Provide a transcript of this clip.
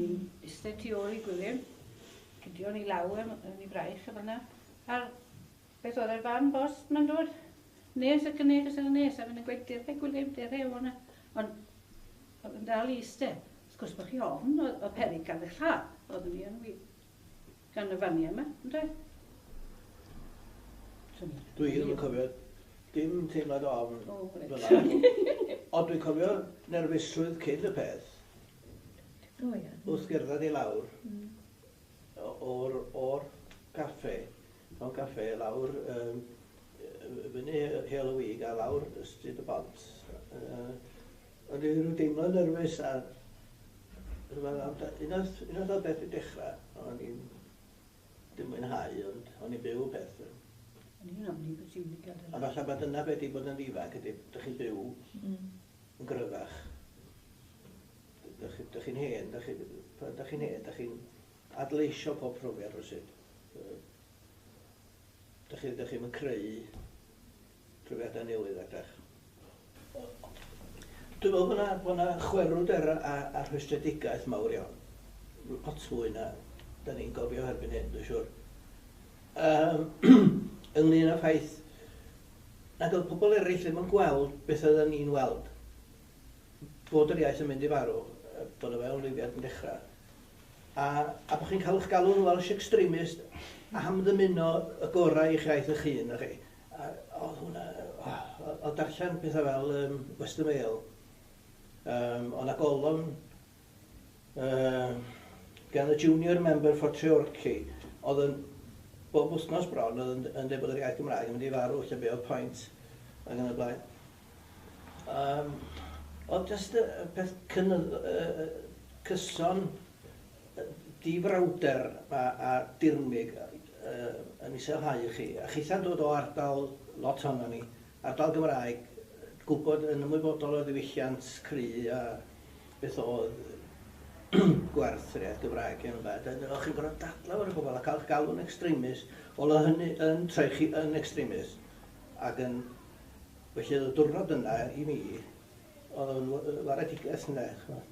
Eistedd tu ôl i Gwilym, cydio yn ei law e, yn ei fraich a fel 'na. A'r beth oedd e'r fan bost ma'n dod nes ac yn nes ac yn nes, a fynd yn gweud, dere Gwilym, dere o 'na. Ond oedd yn dal i eistedd. Wrth gwrs bod chi ofn, oedd, oedd peryg gael eich lladd. Oeddwn i yn wir. Gan y faniau yma, yn doedd? Dwi ddim yn cofio dim teimlad o ofn fel 'na. Ond dwi'n cofio nerfusrwydd cyn y peth. O ia. Wrth gerdded i lawr o'r o'r caffe, o'r caffe lawr yym fyny Heol y Wig a lawr Stryd y Bont. Yy o'n i ryw deimlo'n nerfus a rhyfedd unwaith unwaith oedd beth 'di dechrau o'n i'n dim mwynhau ond o'n i'n byw y peth. O'n i'n ofni bod ti'n mynd i gael dy A falle bod dyna be' 'di bod yn ddifanc ydi dych chi'n byw yn gryfach. Dych chi, dych chi'n hen, dych chi, pan dych chi'n hen, dych chi'n adleisio pob profiad rywsut. Dych chi, dych chi'm yn creu profiadau newydd ac dach. Dwi'n meddwl bod 'na, bod 'na chwerwder a, a rhwystredigaeth mawr iawn. Lot fwy na da ni'n gofio erbyn hyn, dwi'n siŵr. Um, ynglyn â ffaith nad oedd pobl eraill ddim yn gweld beth oedden ni'n weld. Bod yr iaith yn mynd i farw, bod y fewnlifiad yn dechrau, a, a bod chi'n cael eich galw'n Welsh extremist am ddymuno y gorau i'ch iaith eich hun, na chi. A oedd hwnna, oh, oedd darllen pethau fel Western Mail, oedd 'na golofn gan y junior member for Treorchy, oedd yn bob wythnos bron oedd yn, yn dweud bod yr iaith Gymraeg yn mynd i farw, lle be oedd pwynt, ac yn y blaen. Oedd jyst y peth cynydd, cyson, difrawder a dirmyg yn iselhau chi. A chitha'n dod o ardal, lot ohonon ni, ardal Gymraeg, gwybod yn ymwybodol o ddiwylliant cry a beth oedd gwerth yr iaith Gymraeg yn yma. O'ch chi'n gorfod dadlau efo'r bobl a cael eich galw'n extremist. Wel, oedd hynny yn troi chi yn extremist ac yn. Felly oedd y diwrnod yna i mi, oedd o'n waredigaeth ynde, ch'mo'.